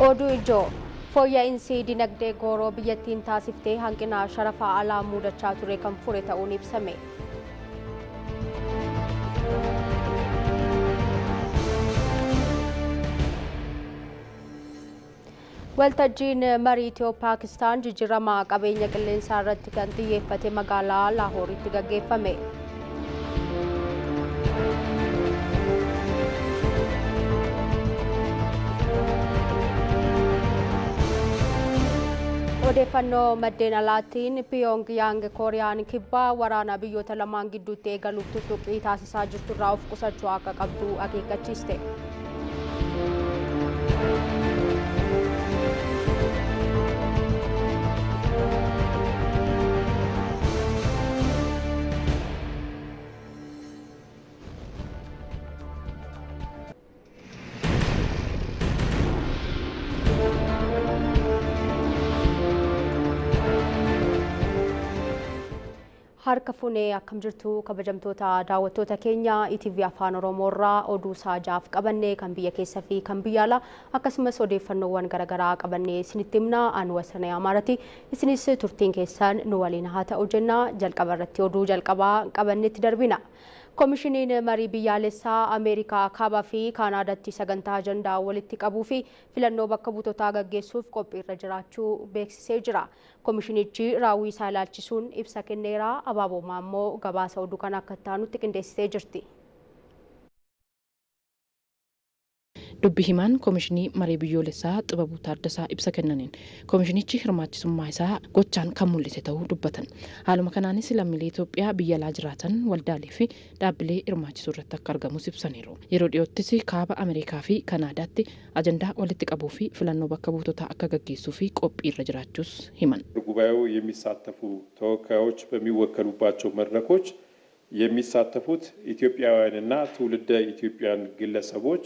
Oduu ijoo fooyya'insi dinagdee gooroo biyyattiin taasiftee hanqina sharafa alaa mudachaa ture kan fure ta'uun ibsame. Waltajjiin marii Itiyoo Paakistaan jijjiirama qabeenya qilleensaa irratti kan xiyyeeffate magaalaa Laahooritti gaggeeffame. Odeeffannoo maddeen alaatiin Piyoong Yaang Kooriyaan kibbaa waraana biyyoota lamaan gidduutti eegaluuf tuttuqqii taasisaa jirtu irraa of qusachuu akka qabdu akeekkachiiste. Harka fuunee akkam jirtu kabajamtoota daawwattoota keenya ETV Afaan Oromoo irraa oduu saajaaf qabannee kan biyya keessa fi kan biyya alaa akkasumas odeeffannoowwan garaagaraa qabannee isinitti himna. Ani Wasanee Amaarati. Isinis turtiin keessan nu waliin haa ta'u jenna. Jalqaba irratti oduu jalqabaa qabanneetti darbina. Koomishiniin marii biyyaalessaa Ameerikaa kaabaa fi Kaanaadaatti sagantaa ajandaa walitti qabuu fi filannoo bakka buutotaa gaggeessuuf qophiirra jiraachuu beeksisee jira. Koomishinichi raawwii isaa ilaalchisuun ibsa kenneera. Abaaboo Maammoo gabaasa oduu kana akka taanutti qindeessitee jirti. Dubbi himaan koomishinii marii biyyoolessaa Xibabuu Taaddasaa ibsa kennaniin koomishinichi hirmaachisummaa isaa gochaan kan mul'ise ta'uu dubbatan. Haaluma kanaanis lammiilee Itoophiyaa biyya alaa jiraatan waldaalee fi dhaabbilee hirmaachisuu irratti akka argamus ibsaniiru. Yeroo dhiyoottis kaaba Ameerikaa fi Kanaadaatti ajandaa walitti qabuu fi filannoo bakka buutotaa akka gaggeessuu fi qophiirra jiraachuus himan. ጉባኤው የሚሳተፉ ተወካዮች በሚወከሉባቸው መድረኮች የሚሳተፉት ኢትዮጵያውያንና ትውልደ ኢትዮጵያን ግለሰቦች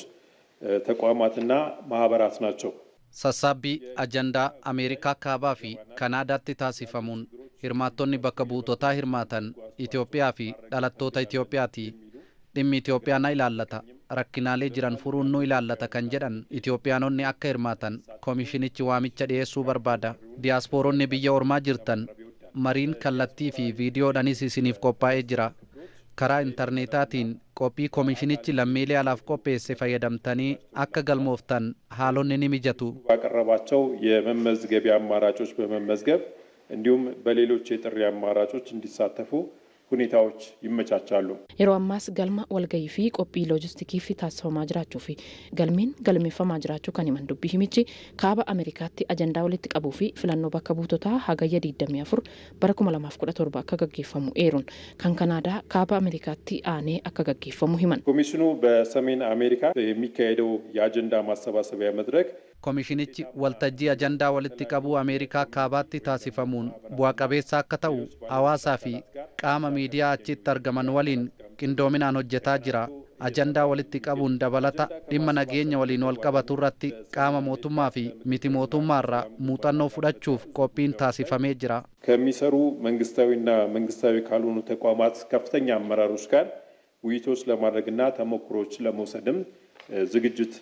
ተቋማትና ማህበራት ናቸው። Sassaabbii ajandaa Ameerikaa kaabaa fi Kanaadaatti taasifamuun hirmaattonni bakka buutotaa hirmaatan Itoophiyaa fi dhalattoota Itoophiyaati. Dhimmi Itoophiyaa na ilaallata, rakkinaalee jiran furuun nu ilaallata kan jedhan Itoophiyaanonni akka hirmaatan koomishinichi waamicha dhiyeessuu barbaada. Diyaaspooronni biyya ormaa jirtan mariin kallattii fi viidiyoodhaanis isiniif qophaa'ee jira. Karaa intarneetaatiin qophii koomishinichi lammiilee alaaf qopheesse fayyadamtanii akka galmooftan haalonni ni mijatu. ባቀረባቸው የመመዝገቢያ አማራጮች በመመዝገብ እንዲሁም በሌሎች የጥሪ አማራጮች እንዲሳተፉ ሁኔታዎች ይመቻቻሉ። Yeroo ammaas galma walgahii fi qophii loojistikii fi taasifamaa jiraachuu fi galmeen galmeeffamaa jiraachuu kan himan dubbii himichi kaaba Ameerikaatti ajandaa walitti qabuu fi filannoo bakka buutotaa hagayya 24 bara 2017 akka gaggeeffamu eeruun kan Kanaadaa kaaba Ameerikaatti aanee akka gaggeeffamu himan. ኮሚሽኑ በሰሜን አሜሪካ የሚካሄደው የአጀንዳ ማሰባሰቢያ መድረክ Koomishinichi waltajjii ajandaa walitti qabuu Ameerikaa kaabaatti taasifamuun bu'a qabeessa akka ta'u hawaasaa fi qaama miidiyaa achitti argaman waliin qindoominaan hojjetaa jira. Ajandaa walitti qabuun dabalata dhimma nageenya waliin wal qabatu irratti qaama mootummaa fi miti mootummaarraa muuxannoo fudhachuuf qophiin taasifamee jira. ከሚሰሩ መንግስታዊና መንግስታዊ ካልሆኑ ተቋማት ከፍተኛ አመራሮች ጋር ውይይቶች ለማድረግና ተሞክሮች ለመውሰድም ዝግጅት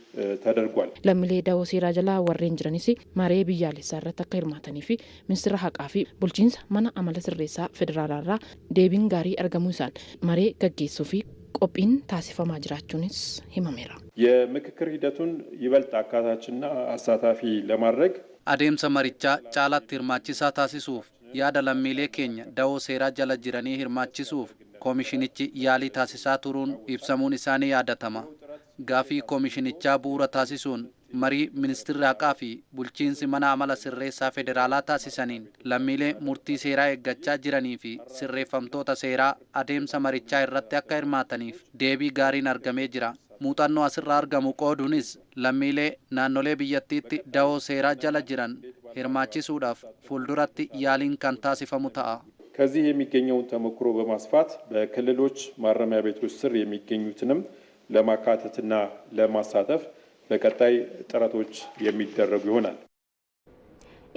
ተደርጓል። Lammiilee dawoo seeraa jalaa warreen jiranis maree biyyaalessaa irratti akka hirmaatanii fi ministeera haqaa fi bulchiinsa mana amala sirreessaa federaalaa deebiin gaarii argamuu isaan maree gaggeessuu fi qophiin taasifamaa jiraachuunis himameera. የምክክር ሂደቱን ይበልጥ አካታችና አሳታፊ ለማድረግ Adeemsa marichaa caalaatti hirmaachisaa taasisuuf yaada lammiilee keenya dawoo seeraa jala jiranii hirmaachisuuf koomishinichi yaalii taasisaa turuun ibsamuun isaanii yaadatama. Gaafii koomishinichaa bu'uura taasisuun marii ministeerri haqaa fi bulchiinsi mana amala sirreessaa federaalaa taasisaniin lammiilee murtii seeraa eeggachaa jiranii fi sirreeffamtoota seeraa adeemsa marichaa irratti akka hirmaataniif deebii gaariin argamee jira. Muuxannoo asirraa argamu qooduunis lammiilee naannolee biyyattiitti dawoo seeraa jala jiran hirmaachisuudhaaf fuulduratti yaaliin kan taasifamu ta'a. ከዚህ የሚገኘውን ተሞክሮ በማስፋት በክልሎች ማረሚያ ቤቶች ስር የሚገኙትንም ለማካተትና ለማሳተፍ በቀጣይ ጥረቶች የሚደረጉ ይሆናል።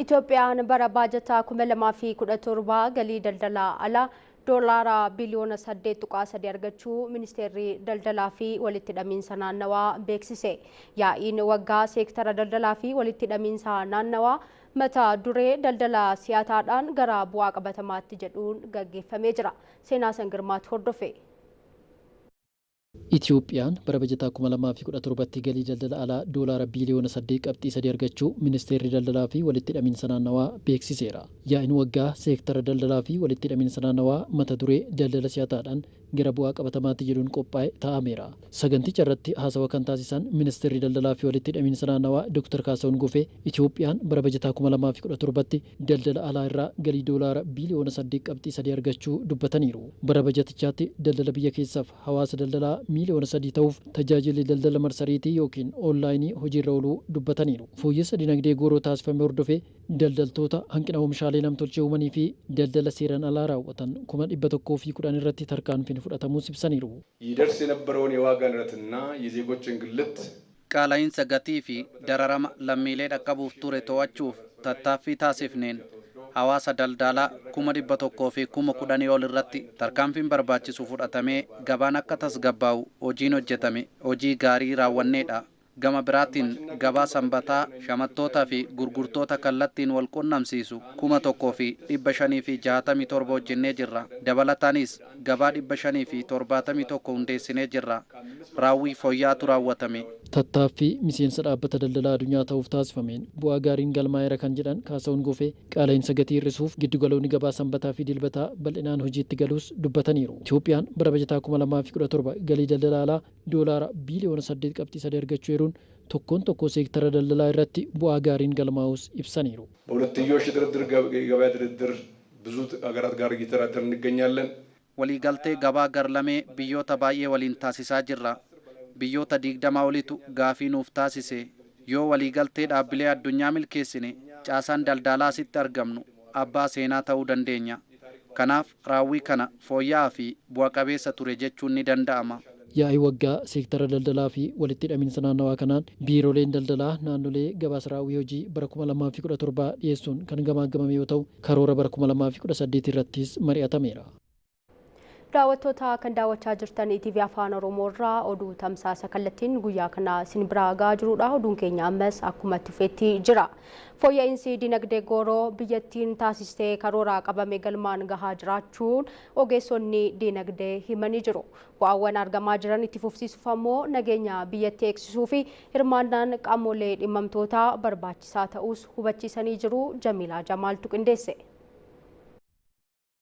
Itoophiyaan bara baajataa 2017 galii daldalaa alaa doolaara biliyoona 8.3 argachuu ministeerri daldalaa fi walitti hidhamiinsa naannawaa beeksise. Yaa'iin waggaa seektara daldalaa fi walitti hidhamiinsa naannawaa mata duree daldala si'ataadhaan gara bu'aa qabatamaatti jedhuun gaggeeffamee jira. Seenaa Sangirmaatu hordofe. Itiyoophiyaan bara bajataa 2017tti galii daldala alaa doolaara biliyoona 8.3 argachuu ministeerri daldalaa fi walitti hidhamiinsa naannawaa beeksiseera. Yaa'iin waggaa seektara daldalaa fi walitti hidhamiinsa naannawaa mata duree daldala si'ataadhaan gara bu'aa qabatamaatti jedhuun qophaa'e taa'ameera. Saganticha irratti haasawa kan taasisan ministeerri daldalaa fi walitti hidhamiinsa naannawaa Dr. Kaasahuun Gofee Itiyoophiyaan bara bajataa 2017tti daldala alaa irraa galii doolaara biliyoona 8.3 argachuu dubbataniiru. Bara bajatichaatti daldala biyya keessaaf hawaasa daldalaa miiliyoona 3 ta'uuf tajaajilli daldala marsariitii yookiin oonlaayinii hojiirra ooluu dubbataniiru. Fooyyessa dinagdee gooroo taasifame hordofee daldaltoota hanqina oomishaalee namtolchee uumanii fi daldala seeraan alaa raawwatan 110,000 irratti tarkaanfiin fudhatamuus ibsaniiru. ይደርስ የነበረውን የዋጋ ንረትና የዜጎች እንግልት Qaala'iinsa gatii fi dararama lammiilee dhaqqabuuf ture to'achuuf tattaaffii taasifneen hawaasa daldalaa 110,000 ol irratti tarkaanfiin barbaachisu fudhatamee gabaan akka tasgabbaa'u hojiin hojjetame hojii gaarii raawwanneedha. Gama biraatiin gabaa sanbataa shamattootaa fi gurgurtoota kallattiin wal qunnamsiisu 1567 hojjennee jirra. Dabalataanis gabaa 571 hundeessinee jirra. Raawwii fooyya'aatu raawwatame. Tattaaffii miseensa dhaabbata daldalaa addunyaa ta'uuf taasifameen bu'aa gaariin galmaa'eera kan jedhan Kaasahuun Gofee qaala'insa gatii hir'isuuf giddugaloonni gabaa sanbataa fi dilbataa bal'inaan hojiitti galuus dubbataniiru. Itiyoophiyaan bara bajataa 2017 galii daldala alaa doolaara biliyoona 8.3 argachuu eeruun tokkoon tokkoo seektara daldalaa irratti bu'aa gaariin galmaa'uus ibsaniiru. በሁለትዮሽ ድርድር የገበያ ድርድር ብዙ ሀገራት ጋር እየተደራደርን እንገኛለን። Waliigaltee gabaa garlamee biyyoota baay'ee waliin taasisaa jirra. Biyyoota 20 olitu gaafii nuuf taasise. Yoo waliigaltee dhaabbilee addunyaa milkeessine caasaan daldalaa asitti argamnu abbaa seenaa ta'uu dandeenya. Kanaaf raawwii kana fooyya'aa fi bu'a qabeessa ture jechuun ni danda'ama. Yaa'ii waggaa seektara daldalaa fi walitti hidhamiinsa naannawaa kanaan biirooleen daldalaa naannolee gabaasa raawwii hojii bara 2017 dhiyeessuun kan gamaagamame yoo ta'u karoora bara 2018 irrattis mari'atameera. Daawwattoota kan daawwachaa jirtan ETV Afaan Oromoo irraa oduu tamsaasa kallattiin guyyaa kana isin biraa gahaa jirudha. Oduun keenya ammas akkuma itti fufeetti jira. Fooyya'insi dinagdee gooroo biyyattiin taasistee karoora qabame galmaan gahaa jiraachuun ogeessonni dinagdee himanii jiru. Bu'aawwan argamaa jiran itti fufsiisuuf ammoo nageenya biyyattii eegsisuu fi hirmaannaan qaamolee dhimmamtootaa barbaachisaa ta'us hubachiisanii jiru. Jamiilaa Jamaaltu qindeesse.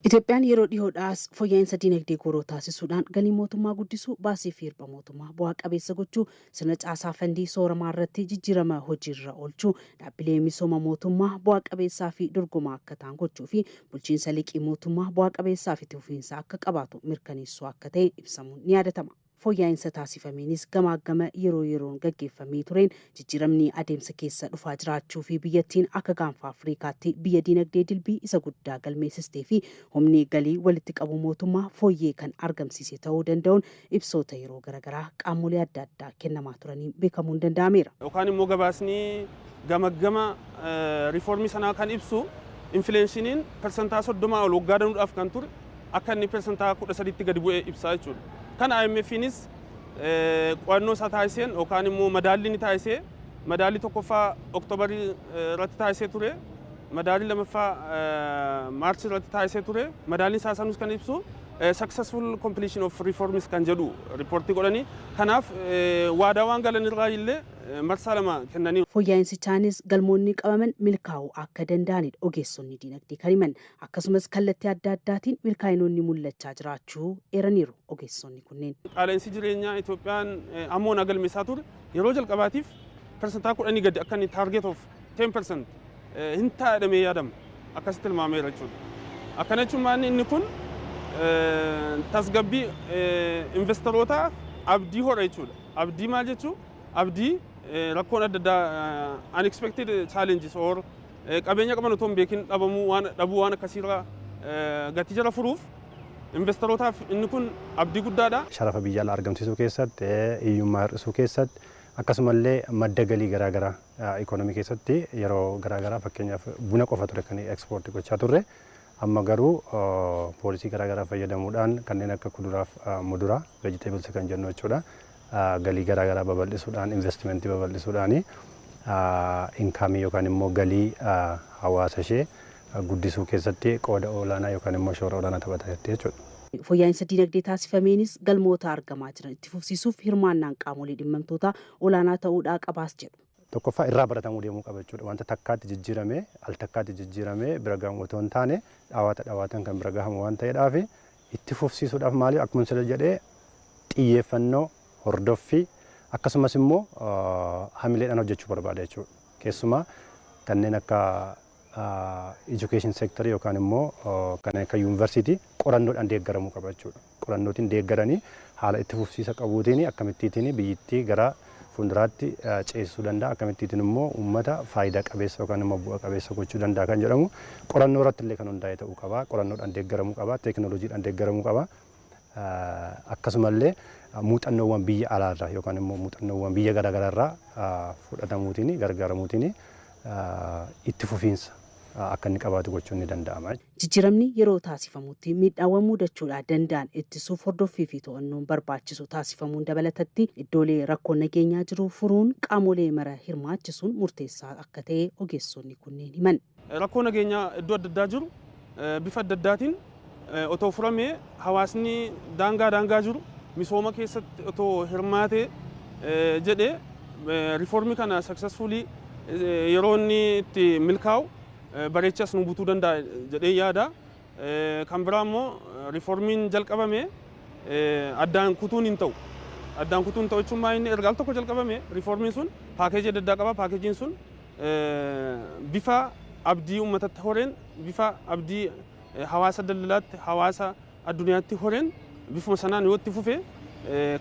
Itoophiyaan yeroo dhiyoodhaas fooyya'insa dinagdee gooroo taasisuudhaan galii mootummaa guddisuu, baasii fi hirba mootummaa bu'aa qabeessa gochuu, sirna caasaa fandii sooramaa irratti jijjiirama hojiirra oolchuu, dhaabbilee misooma mootummaa bu'aa qabeessaa fi dorgomaa akka ta'an gochuu fi bulchiinsa liqii mootummaa bu'aa qabeessaa fi fufiinsa akka qabaatu mirkaneessuu akka ta'e ibsamuun ni yaadatama. Fooyya'insa taasifameenis gamaagama yeroo yeroon gaggeeffamee tureen jijjiiramni adeemsa keessa dhufaa jiraachuu fi biyyattiin akka gaanfa Afrikaatti biyya dinagdee dilbii isa guddaa galmeessistee fi humni galii walitti qabu mootummaa fooyyee kan argamsiise ta'uu danda'uun ibsoota yeroo garaagaraa qaamolee adda addaa kennamaa turaniin beekamuun danda'ameera. Yookaan immoo gabaasni gamaggama riiformii sanaa kan ibsu infileeshiniin 30% ol waggaa danuudhaaf kan ture akka inni 13%tti gadi bu'ee ibsaa jechuudha. Kan IMFnis qo'annoo isaa taasiseen yookaan immoo madaalli ni taasisee madaalli tokkoffaa Oktoobarii irratti taasisee ture, madaalli lamaffaa Maarchii irratti taasisee ture, madaalli isaa sanus kan ibsu successful completion of reforms kan jedhu riippoortii godhanii kanaaf waadaa waan galan irraa illee marsaa lama kennanii. Fooyya'insichaanis galmoonni qabaman milkaa'uu akka danda'anidha ogeessonni dinagdee kan himan, akkasumas kallattii adda addaatiin milkaa'inoonni mul'achaa jiraachuu eeraniiru ogeessonni kunneen. Qaala'insi jireenyaa Itoophiyaan ammoo na galmeessaa ture yeroo jalqabaatiif 10% gadi akka inni target of 10% hin taa'edhamee yaadama akkasitti tilmaameera jechuudha. Akkana jechuun maanni inni kun tasgabbii investoroota abdii hora jechuudha. Abdii maal jechuu? Abdii rakkoon adda addaa unexpected challenges or qabeenya qaban otoo hin beekin dhabamuu waan dhabuu waan akkasiirraa gatii jala furuuf investorootaaf inni kun abdii guddaadha. Sharafa biyya alaa argamsiisuu keessatti, hiyyummaa hir'isuu keessatti, akkasumallee madda galii garaagaraa ikoonomii keessatti yeroo garaagaraa fakkeenyaaf buna qofa ture kan ekspoortii gochaa turre. Amma garuu poolisii garaagaraa fayyadamuudhaan kanneen akka kuduraaf muduraa vegetables kan jennu jechuudha. Galii garaagaraa babal'isuudhaan, investimentii babal'isuudhaan inkaamii yookaan immoo galii hawaasa ishee guddisuu keessatti qooda olaanaa yookaan immoo shoora olaanaa taphataa jirti jechuudha. Fooyya'insa dinagdee taasifameenis galmoota argamaa jiran itti fufsiisuuf hirmaannaan qaamolee dhimmamtootaa olaanaa ta'uudhaa qabaas jedhu. Tokkoffaa irraa baratamuu deemuu qaba jechuudha. Wanta takkaatti jijjiiramee al takkaatti jijjiiramee bira gahamu otoo hin taane dhawaata dhawaatan kan bira gahamu waan ta'eedhaaf itti fufsiisuudhaaf maaliif akkuma sila jedhee xiyyeeffannoo, hordoffii akkasumas immoo hamileedhaan hojjechuu barbaada jechuudha. Keessumaa kanneen akka education sector yookaan immoo kanneen akka yuunivarsiitii qorannoodhaan deeggaramuu qaba jechuudha. Qorannootiin deeggaranii haala itti fufsiisa qabuutiin akkamittiin biyyittii gara fuulduraatti ceesisuu danda'a, akkamittiin immoo uummata faayidaa qabeessa yookaan immoo bu'a qabeessa gochuu danda'a kan jedhamu qorannoo irratti illee kan hundaa'e ta'uu qaba. Qorannoodhaan deeggaramuu qaba, teekinooloojiidhaan deeggaramuu qaba. Akkasumallee muuxannoowwan biyya alaarraa yookaan immoo muuxannoowwan biyya garaagaraarraa fudhatamuutiin gargaaramuutiin itti fufiinsa akka inni qabaatu gochuun ni danda'ama. Jijjiiramni yeroo taasifamutti miidhaawwan mudachuudhaa danda'an ittisuuf hordoffii fi to'annoon barbaachisu taasifamuun dabalatatti iddoolee rakkoo nageenyaa jiru furuun qaamolee mara hirmaachisuun murteessaa akka ta'e ogeessonni kunneen himan. Rakkoo nageenyaa iddoo adda addaa jiru bifa adda addaatiin otoo furamee hawaasni daangaa daangaa jiru misooma keessatti otoo hirmaatee jedhee riifoormii kana successfully yeroo inni itti milkaa'u bareechas nu butuu danda'a jedhee yaada. Kan biraa immoo riifoormiin jalqabame addaan kutuun hin ta'u. Addaan kutuun ta'u jechuun maal inni erga al tokko jalqabame riifoormiin sun paakeejii adda addaa qaba. Paakeejiin sun bifa abdii uummatatti horeen, bifa abdii hawaasa daldalaatti, hawaasa addunyaatti horeen bifuma sanaan yoo itti fufe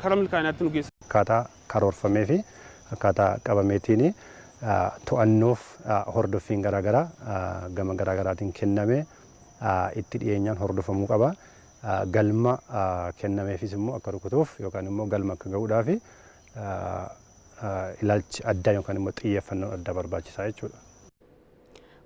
karaa milkaa'inaatti nu geessa. Akkaataa karoorfamee fi akkaataa qabameetiin to'annoof hordoffiin garaagaraa gama garaagaraatiin kennamee itti dhiyeenyaan hordofamuu qaba. Galma kennameefis immoo akka rukutuuf yookaan immoo galma akka ga'uudhaaf ilaalchi addaa yookaan immoo xiyyeeffannoon addaa barbaachisaa jechuudha.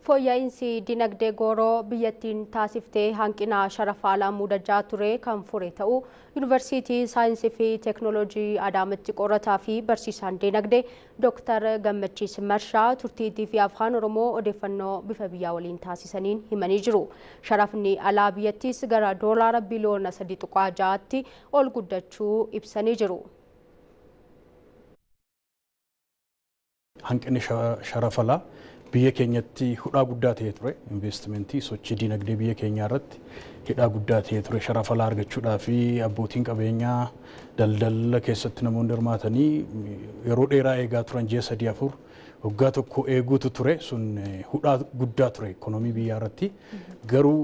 Fooyya'insi dinagdee gooroo biyyattiin taasiftee hanqina sharafa alaa mudachaa ture kan fure ta'uu Yuunivarsiitii Saayinsii fi Teekinooloojii Adaamaatti qorataa fi barsiisaan dinagdee Dooktar Gammachiis Marshaa turtii TV Afaan Oromoo odeeffannoo bifa biyyaa waliin taasisaniin himanii jiru. Sharafni alaa biyyattiis gara doolaara biliyoona 3.6tti ol guddachuu ibsanii jiru. Hanqinni sharafa alaa biyya keenyatti hudhaa guddaa ta'ee ture. Investimentii sochii dinagdee biyya keenyaa irratti hidhaa guddaa ta'ee ture. Sharafa alaa argachuudhaa fi abbootiin qabeenyaa daldala keessatti namoonni hirmaatanii yeroo dheeraa eegaa turan, ji'a 3, 4, waggaa tokko eeguutu ture. Sun hudhaa guddaa ture ikoonoomii biyyaa irratti. Garuu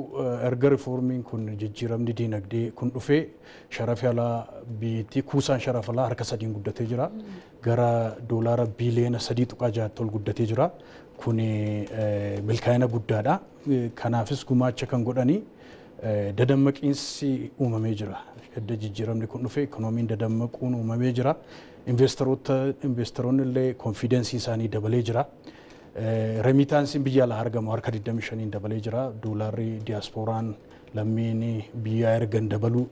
erga riifoormiin kun, jijjiiramni dinagdee kun dhufee, sharafi alaa biyyattii, kuusaan sharafa alaa harka sadiin guddatee jira. Gara doolaara biiliyoona 3.6tti ol guddatee jira. Kun milkaa'ina guddaadha. Kanaafis gumaacha kan godhanii dadammaqiinsi uumamee jira. Edda jijjiiramni kun dhufe ikoonomiin dadammaquun uumamee jira. Investoroonni illee konfiidensii isaanii dabalee jira. Remitaansiin biyya alaa argamu harka 25 dabalee jira. Doolaarri diyaaspooraan lammiin biyyaa ergan dabaluu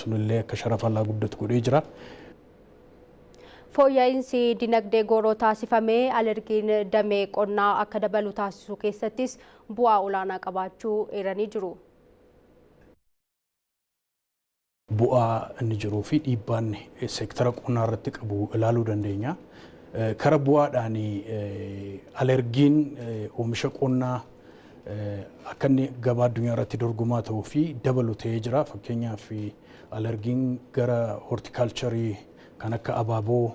sunillee akka sharafa alaa guddatu godhee jira. Fooyya'insi dinagdee gooroo taasifamee alergiin damee qonnaa akka dabalu taasisuu keessattis bu'aa olaanaa qabaachuu eeranii jiru. Bu'aa inni jiruu fi dhiibbaan seektara qonnaa irratti qabu ilaaluu dandeenya. Kara bu'aadhaan alergiin oomisha qonnaa akka inni gabaa addunyaa irratti dorgomaa ta'uu fi dabalu ta'ee jira. Fakkeenyaaf alergiin gara hortikaalcharii kan akka abaaboo,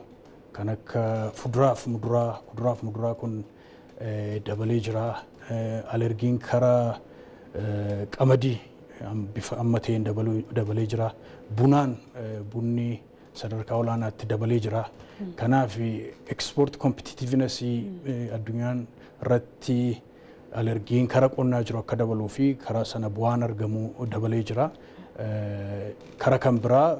kan akka fuduraaf muduraa, kuduraaf muduraa kun dabalee jira. Alergiin kara qamadii bifa amma ta'een dabalee jira. Bunaan bunni sadarkaa olaanaatti dabalee jira. Kanaaf export competitiveness addunyaan irratti alergiin kara qonnaa jiru akka dabaluu fi karaa sana bu'aan argamu dabalee jira. Kara kan biraa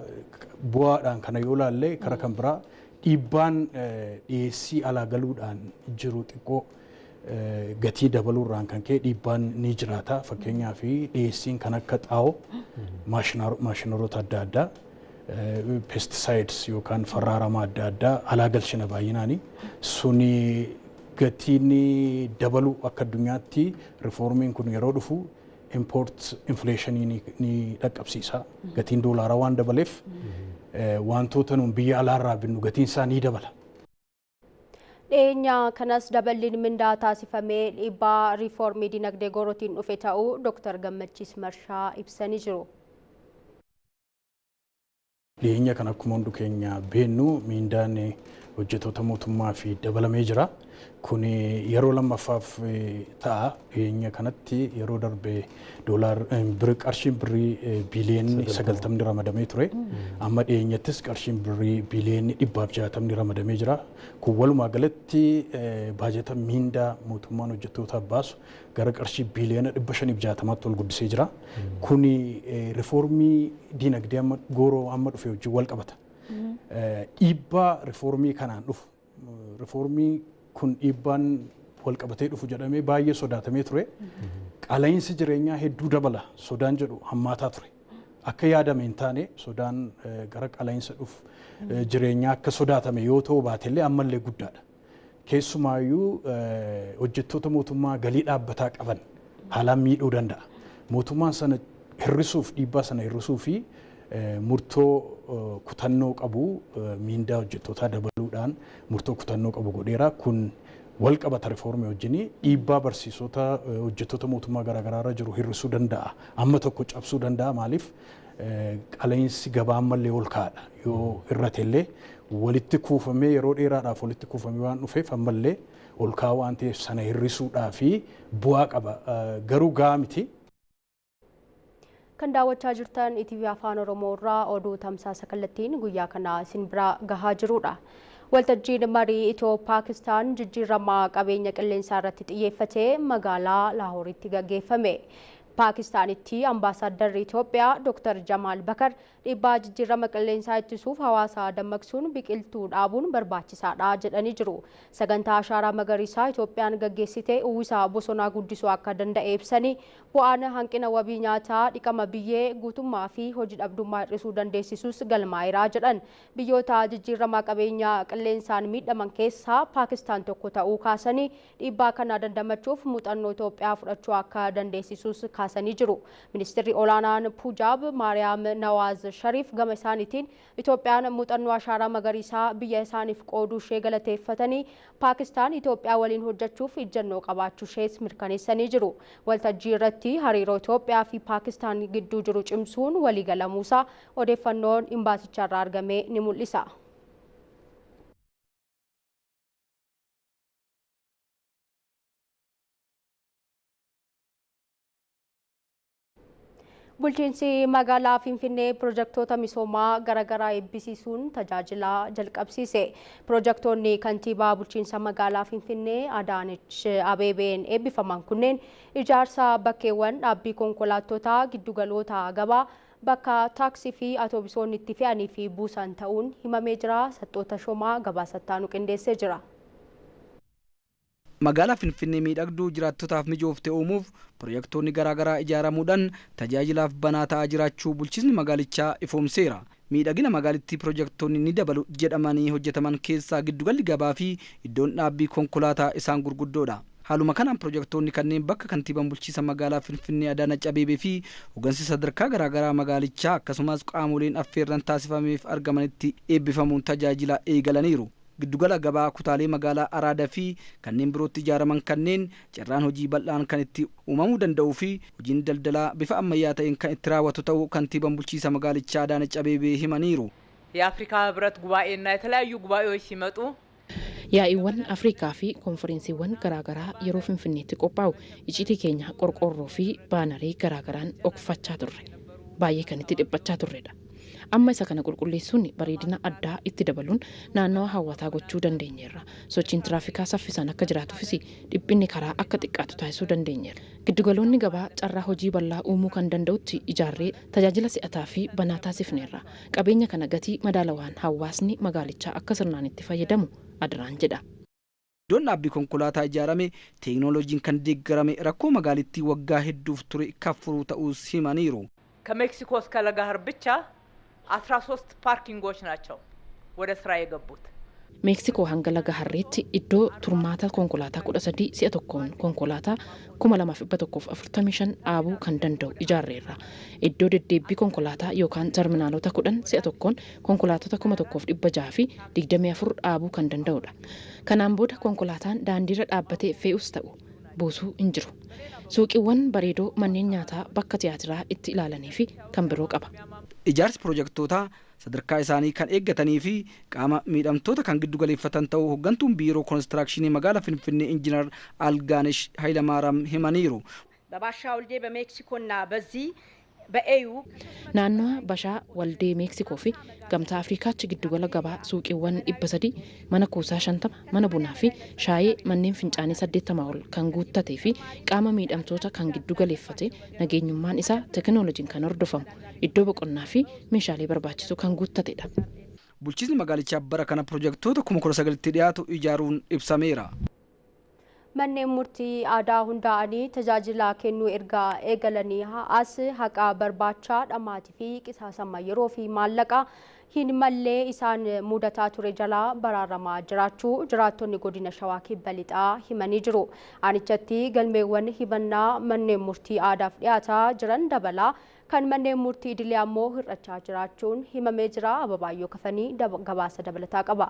bu'aadhaan kana yoo ilaalle, kara kan biraa dhiibbaan dhiyeessii alaa galuudhaan jiru xiqqoo Gatii dabaluurraan kan ka'e dhiibbaan ni jiraata. Fakkeenyaaf dhiyeessiin kan akka xaa'oo, maashinaroota adda addaa, pesticides yookaan farraaramaa adda addaa alaa galchina baay'inaani. Suni gatiin dabaluu akka addunyaatti rifoormiin kun yeroo dhufu import infleeshinii ni dhaqqabsiisa. Gatiin doolaaraa waan dabaleef wantoota nuun biyya alaarraa binnu gatiin isaa ni dabala. Dhiyeenya kanas daballiin mindaa taasifamee dhiibbaa riifoormii dinagdee goorootiin dhufe ta'uu Dr. Gammachiis Marshaa ibsanii jiru. Dhiyeenya kan akkuma hundu keenya beennu miindaan hojjettoota mootummaa fi dabalamee jira. Kun yeroo lammaffaaf ta'a. Dhiyeenya kanatti yeroo darbe doolaar qarshiin birrii biiliyoonni 90 ramadamee ture. Amma dhiyeenyattis qarshiin birrii biiliyoonni 160 ramadamee jira. Kun walumaa galatti baajata miindaa mootummaan hojjettootaaf baasu gara qarshii biiliyoona 560tti ol guddisee jira. Kun rifoormii diinagdee amma gooroo amma dhufe wajjin wal qabata. Dhiibbaa rifoormii kanaan dhufu, rifoormii kun dhiibbaan wal qabatee dhufu jedhamee baay'ee sodaatamee ture. Qaala'insi jireenyaa hedduu dabala sodaan jedhu hammaataa ture. Akka yaadame hin taane sodaan gara qaala'insa dhufu jireenyaa akka sodaatame yoo ta'u baatellee ammallee guddaadha. Keessumaayyuu hojjettoota mootummaa galii dhaabbataa qaban haalaan miidhuu danda'a. Mootummaan sana hir'isuuf, dhiibbaa sana hir'isuu fi murtoo kutannoo qabu miindaa hojjettootaa dabaluudhaan murtoo kutannoo qabu godheera. Kun wal qabata rifoormii wajjin dhiibbaa barsiisota hojjettoota mootummaa garaagaraa irra jiru hir'isuu danda'a. Amma tokko cabsuu danda'a. Maaliif qaala'insi gabaa ammallee ol ka'aadha. Yoo hir'atellee walitti kuufamee yeroo dheeraadhaaf walitti kuufamee waan dhufeef ammallee ol ka'aa waan ta'eef sana hir'isuudhaa fi bu'aa qaba. Garuu gahaa miti. Kan daawwachaa jirtan ETV Afaan Oromoo irraa oduu tamsaasa kallattiin guyyaa kana isin bira gahaa jirudha. Waltajjiin marii Itiyoo Paakistaan jijjiirama qabeenya qilleensaa irratti xiyyeeffatee magaalaa Laahooritti gaggeeffame. Paakistaanitti ambaasaaddarri Itoophiyaa Dr. Jamaal Bakar dhiibbaa jijjiirama qilleensaa ittisuuf hawaasa dammaqsuun biqiltuu dhaabuun barbaachisaadha jedhanii jiru. Sagantaa ashaaraa magariisaa Itoophiyaan gaggeessite uwwisa bosonaa guddisuu akka danda'e ibsanii bu'aan hanqina wabii nyaataa, dhiqama biyyee guutummaa fi hojii dhabdummaa hir'isuu dandeessisus galmaa'eera jedhan. Biyyoota jijjiirama qabeenya qilleensaan miidhaman keessaa Paakistaan tokko ta'uu kaasanii dhiibbaa kana dandamachuuf muuxannoo Itoophiyaa fudhachuu akka dandeessisus kaasanii jiru. Ministeerri olaanaan Pujaab Maariyaam Nawaaz Shariif gama isaaniitiin Itoophiyaan muuxannoo ashaaraa magariisaa biyya isaaniif qooduu ishee galateeffatanii Paakistaan Itoophiyaa waliin hojjechuuf ijjannoo qabaachuu ishees mirkaneessanii jiru. Waltajjii irratti hariiroo Itoophiyaa fi Paakistaan gidduu jiru cimsuun waliigalamuusaa odeeffannoon imbaasicharraa argame ni mul'isa. Bulchiinsi magaalaa Finfinnee pirojektoota misoomaa garaagaraa eebbisiisuun tajaajila jalqabsiise. Pirojektoonni kantiibaa bulchiinsa magaalaa Finfinnee Adaanech Abeebeen eebbifaman kunneen ijaarsa bakkeewwan dhaabbii konkolaattotaa, giddugaloota gabaa, bakka taaksii fi atoobisoonni itti fe'anii fi buusan ta'uun himamee jira. Saxxoota Shomaa gabaasattaa nu qindeessee jira. Magaalaa Finfinnee miidhagduu jiraattotaaf mijoofte uumuuf pirojektoonni garaagaraa ijaaramuudhaan tajaajilaaf banaa ta'aa jiraachuu bulchiinsi magaalichaa ifoomseera. Miidhagina magaalittii pirojektoonni ni dabalu jedhamanii hojjetaman keessaa giddugalli gabaa fi iddoon dhaabbii konkolaataa isaan gurguddoodha. Haaluma kanaan pirojektoonni kanneen bakka kantiibaan bulchiinsa magaalaa Finfinnee Adaanach Abeebee fi hooggansi sadarkaa garaagaraa magaalichaa akkasumas qaamoleen affeerran taasifameef argamanitti eebbifamuun tajaajila eegalaniiru. Giddugala gabaa kutaalee magaalaa Araadaa fi kanneen birootti ijaaraman kanneen carraan hojii bal'aan kan itti uumamuu danda'uu fi hojiin daldalaa bifa ammayyaa ta'een kan itti raawwatu ta'uu kantiibaan bulchiinsa magaalichaa Adaanech Abeebee himaniiru. የአፍሪካ ህብረት ጉባኤና የተለያዩ ጉባኤዎች ሲመጡ Yaa'iiwwan Afrikaa fi konferensiiwwan garaagaraa yeroo Finfinneetti qophaa'u icciitii keenya qorqoorroo fi baanarii garaagaraan dhokfachaa turre. Baay'ee kan itti dhiphachaa turredha. Amma isa kana qulqulleessuun bareedina addaa itti dabaluun naannawa hawwataa gochuu dandeenyeerra. Sochiin tiraafikaa saffisaan akka jiraatuufis dhiphinni karaa akka xiqqaatu taasisuu dandeenyeerra. Giddugaloonni gabaa carraa hojii bal'aa uumuu kan danda'utti ijaarree tajaajila si'ataa fi banaa taasifneerra. Qabeenya kana gatii madaalawaan hawaasni magaalichaa akka sirnaan itti fayyadamu adaraan jedha. Iddoon dhaabbii konkolaataa ijaarame teeknooloojiin kan deeggarame rakkoo magaalittii waggaa hedduuf ture kan furu ta'uus himaniiru. ከሜክሲኮ እስከ ለጋህር ብቻ 13 ፓርኪንጎች ናቸው ወደ ስራ የገቡት። Meeksikoo hanga Laga Harreetti iddoo turmaata konkolaataa 13 si'a tokkoon konkolaataa 2145 dhaabuu kan danda'u ijaarreerra. Iddoo deddeebbii konkolaataa yookaan terminaalota 10 si'a tokkoon konkolaattota 1624 dhaabuu kan danda'udha. Kanaan booda konkolaataan daandiirra dhaabbatee fe'us ta'u buusuu hin jiru. Suuqiiwwan bareedoo, manneen nyaataa, bakka tiyaatiraa itti ilaalanii fi kan biroo qaba. Ijaarsi piroojektootaa sadarkaa isaanii kan eeggatanii fi qaama miidhamtoota kan giddu galeeffatan ta'uu hooggantuun biiroo koonistiraakshini magaalaa Finfinnee Injiinar Algaanesh Hayilamaaraam himaniiru. በባሻ ወልዴ በሜክሲኮና በዚህ በኤዩ Naannawa Bashaa Waldee Meeksikoo fi Gamtaa Afrikaatti giddugala gabaa, suuqiiwwan 300, mana kuusaa 50, mana bunaa fi shaayee, manneen fincaanii 80 ol kan guuttatee fi qaama miidhamtoota kan giddu galeeffate, nageenyummaan isaa teekinooloojiin kan hordofamu, iddoo boqonnaa fi meeshaalee barbaachisu kan guuttatedha. Bulchiinsi magaalichaa bara kana pirojektoota 19,000tti dhiyaatu ijaaruun ibsameera. Manneen murtii aadaa hundaa'anii tajaajila kennuu erga eegalanii as haqa barbaachaa dhamaatii fi qisaasama yeroo fi maallaqa hin mallee isaan mudataa ture jalaa baraaramaa jiraachuu jiraattonni godina Shawaa Kibba Lixaa himanii jiru. Aanichatti galmeewwan himannaa manneen murtii aadaaf dhiyaataa jiran dabalaa, kan manneen murtii idilee ammoo hir'achaa jiraachuun himamee jira. Ababaayyoo Kafanii gabaasa dabalataa qaba.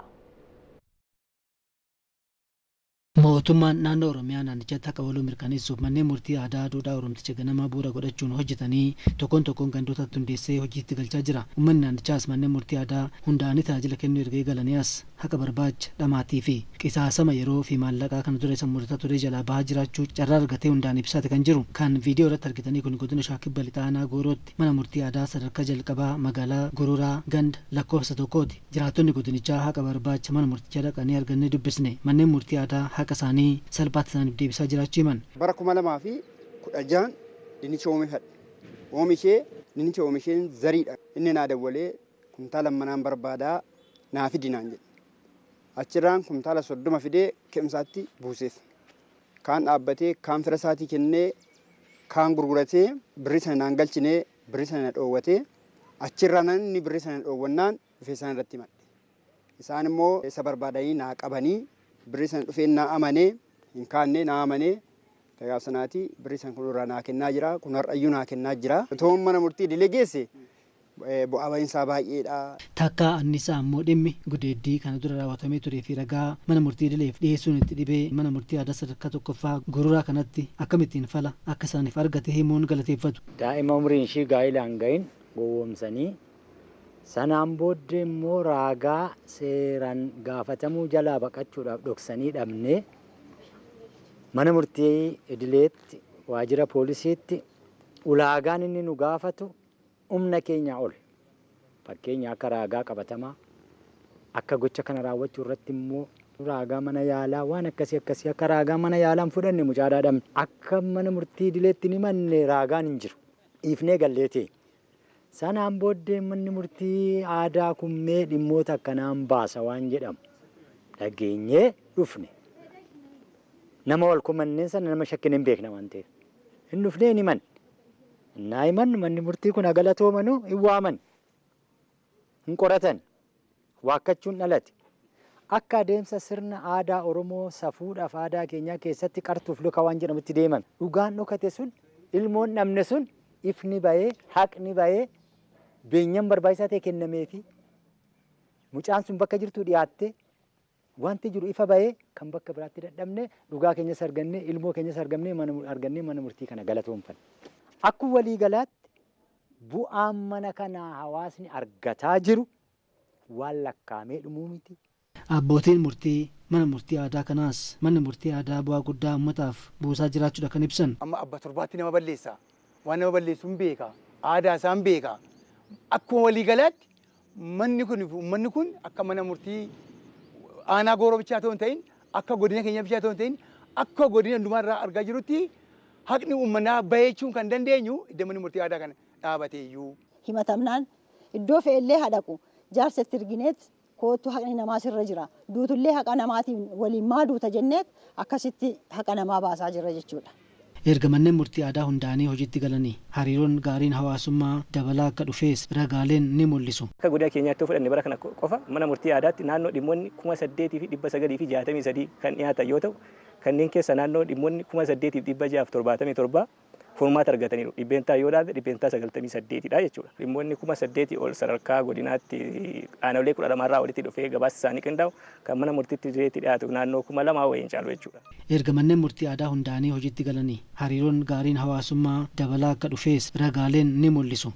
Mootummaan naannoo Oromiyaa naannichatti haqa waloo mirkaneessuuf manneen murtii aadaa duudhaa Oromticha ganamaa bu'uura godhachuun hojjetanii tokkoon tokkoon gandootatti hundeessee hojiitti galchaa jira. Uummanni naannichaas manneen murtii aadaa hundaa'anii tajaajila kennuu erga eegalanii as haqa barbaacha dhamaatii fi qisaasama yeroo fi maallaqaa kana dura isa mudataa ture jalaa bahaa jiraachuu carraa argatee hundaan ibsaate kan jiru. Kan viidiyoo irratti argitanii kun godina Shawaa Kibba Lixaa aanaa Goorootti mana murtii aadaa sadarkaa jalqabaa magaalaa Gururaa ganda lakkoofsa tokkooti. Jiraattonni godinichaa haqa barbaacha mana murtichaa dhaqanii argannee dubbisne manneen murtii aadaa haqa isaanii salphaatti isaaniif deebisaa jiraachuu himan. Bara 2016 dinnicha oomishadhe. Oomishee dinnicha oomisheen zariidha. Inni naa dawwalee kumtaala manaan barbaadaa naa fidi naan jedhe. Achirraan kumtaala 30 fidee keemsaatti buuseef. Kaan dhaabbatee, kaan fira isaatii kennee, kaan gurguratee, birrii sana naan galchinee, birrii sana na dhoowwatee, achirraan inni birrii sana dhoowwannaan dhufee isaan irratti himadhe. Isaan immoo isa barbaadanii naa qabanii, birrii sana dhufee naa amanee hin kaanne naa amanee gaaf sanaati birrii sana kun irraa naa kennaa jira, kun har'ayyuu naa kennaa jira. Otoo mana murtii idilee geesse bu'aa bahiinsaa baay'eedha. Takkaa annisaa ammoo dhimmi gudeeddii kana dura raawwatamee turee fi ragaa mana murtii idileef dhiyeessuun itti dhibee mana murtii aadaa sadarkaa tokkoffaa Gururaa kanatti akkamittiin fala akka isaaniif argate himuun galateeffatu. Daa'ima umriin ishii gaa'ilaan gahin gowwoomsanii sanaan booddee immoo raagaa seeraan gaafatamuu jalaa baqachuudhaaf dhoksanii dhabnee mana murtii idileetti waajjira poolisiitti ulaagaan inni nu gaafatu humna keenyaa ol. Fakkeenya akka raagaa qabatamaa, akka gocha kana raawwachuu irratti immoo raagaa mana yaalaa waan akkasii akkasii akka raagaa mana yaalaan fudhanne mucaadhaa dhabne, akka mana murtii idileetti ni manne raagaan hin jiru, dhiifnee galleetee. Sanaan booddee manni murtii aadaa kummee dhimmoota akkanaan baasa waan jedhamu dhageenyee dhufne. Nama wal kumanneen sana nama shakkine hin beekna waan ta'eef. Hin dhufnee hin himanne. Innaa himannu manni murtii kun galatoomanuu hin waaman. Hin qoratan. Waakkachuun dhalate. Akka adeemsa sirna aadaa Oromoo safuudhaaf aadaa keenyaa keessatti qartuuf luka waan jedhamutti deeman. Dhugaan dhokate sun, ilmoon dhabne sun ifni bahee, haqni bahee, beenyaan barbaachisaa ta'e kennameefi mucaan sun bakka jirtu dhiyaattee wanti jiru ifa bahee kan bakka biraatti dadhabne dhugaa keenyas arganne, ilmoo keenyas arganne, mana murtii kana galatoomfanne. Akkuma waliigalaatti bu'aan mana kanaa hawaasni argataa jiru waan lakkaa'amee dhumuu miti. Abbootiin murtii mana murtii aadaa kanaas manni murtii aadaa bu'aa guddaa uummataaf buusaa jiraachuudha kan ibsan. Amma abba torbaatti nama balleessa. Waan nama balleessu hin beeka. Aadaa isaa hin beeka. Akkuma waliigalaatti manni kun uummanni kun akka mana murtii aanaa Gooroo bichaa ta'uu hin ta'in, akka godina keenya bichaa ta'uu hin ta'in, akka godina hundumaa irraa argaa jirutti haqni uummanaa baheechuun kan dandeenyu iddoo manni murtii aadaa kana dhaabatee iyyuu. Himatamnaan iddoo fe'ellee hadhaqu jaarsa itti ergineet Kootu haqni namaa sirra jira. Duutullee haqa namaatiin waliin maa duuta jenneet akkasitti haqa namaa baasaa jirra jechuudha. Erga manneen murtii aadaa hundaa'anii hojiitti galanii hariiroon gaariin hawaasummaa dabalaa akka dhufees ragaaleen ni mul'isu. Akka godina keenyaatti yoo fudhanne bara kana qofa mana murtii aadaatti naannoo dhimmoonni 8963 kan dhiyaatan yoo ta'u kanneen keessa naannoo dhimmoonni 8677 furmaata argataniiru. Dhibbeentaa yoo ilaalle 98% dha jechuudha. Dhimmoonni 8,000 ol sadarkaa godinaatti aanolee 12 irraa walitti dhufee gabaasa isaanii qindaa'u kan mana murtiitti direetti dhiyaatu naannoo 2,000 wayiin caalu jechuudha. Erga manneen murtii aadaa hundaa'anii hojiitti galanii hariiroon gaariin hawaasummaa dabalaa akka dhufees ragaaleen ni mul'isu.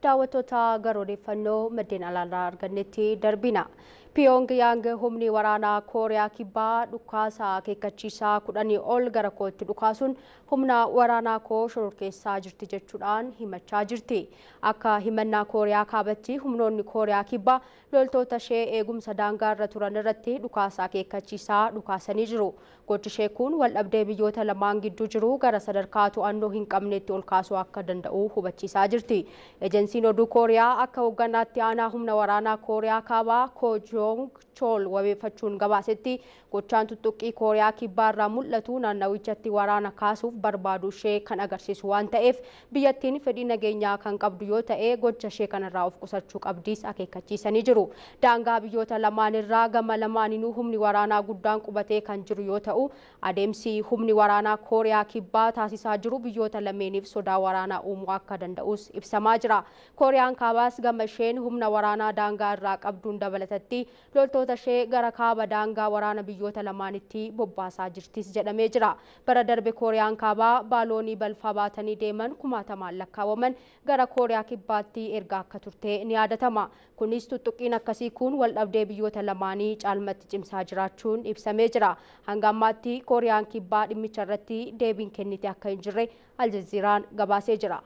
Daawwattoota gara odeeffannoo maddeen alaarraa argannetti darbina. Piyoongiyaang humni waraanaa Kooriyaa Kibbaa dhukaasa akeekkachiisaa 10 ol gara kootti dhukaasuun humna waraanaa koo shororkeessaa jirti jechuudhaan himachaa jirti. Akka himannaa Kooriyaa Kaabatti humnoonni Kooriyaa Kibbaa loltoota ishee eegumsa daangaa irra turan irratti dhukaasa akeekkachiisaa dhukaasanii jiru. Gochi ishee kun waldhabdee biyyoota lamaan gidduu jiru gara sadarkaa to'annoo hin qabnetti ol kaasuu akka danda'u hubachiisaa jirti. Ejensiin oduu Kooriyaa akka hoogganaatti aanaa humna waraanaa Kooriyaa Kaabaa Ko Jong Chol wabeeffachuun gabaasetti gochaan tuttuqqii Kooriyaa Kibbaa irraa mul'atu naannawichatti waraana kaasuuf barbaadu ishee kan agarsiisu waan ta'eef biyyattiin fedhii nageenyaa kan qabdu yoo ta'e gocha ishee kanarraa of qusachuu qabdiis akeekkachiisanii jiru. Daangaa biyyoota lamaan irraa gama lamaaninuu humni waraanaa guddaan qubatee kan jiru yoo ta'u adeemsi humni waraanaa Kooriyaa Kibbaa taasisaa jiru biyyoota lameeniif sodaa waraanaa uumuu akka danda'us ibsamaa jira. Kooriyaan Kaabaas gama isheen humna waraanaa daangaa irraa qabduun dabalatatti loltoota ishee gara kaaba daangaa waraana biyyoota lamaanitti bobbaasaa jirtis jedhamee jira. Bara darbe Kooriyaan Kaabaa baaloonii balfaa baatanii deeman kumaatamaan lakkaawwaman gara Kooriyaa Kibbaatti ergaa akka turte ni yaadatama. Kunis tuttuqqiin akkasii kun waldhabdee biyyoota lamaanii caalmatti cimsaa jiraachuun ibsamee jira. Hanga ammaatti Kooriyaan Kibbaa dhimmicha irratti deebiin kennite akka hin jirre Aljazeeraan gabaasee jira.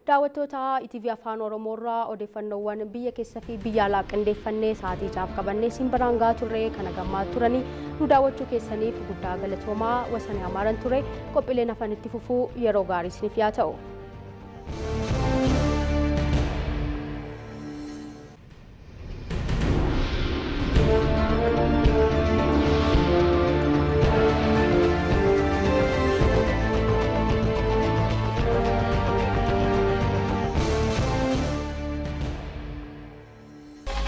Daawwattoota ETV Afaan Oromoo irraa odeeffannoowwan biyya keessa fi biyya alaa qindeeffannee sa'aatii 6 qabannee siin biraan gahaa turre kana gammaa turanii nu daawwachuu keessaniif guddaa galatoomaa. Wasanee Amaaran ture. Qophiileen hafanitti fufuu yeroo gaarii isiniif yaa ta'u.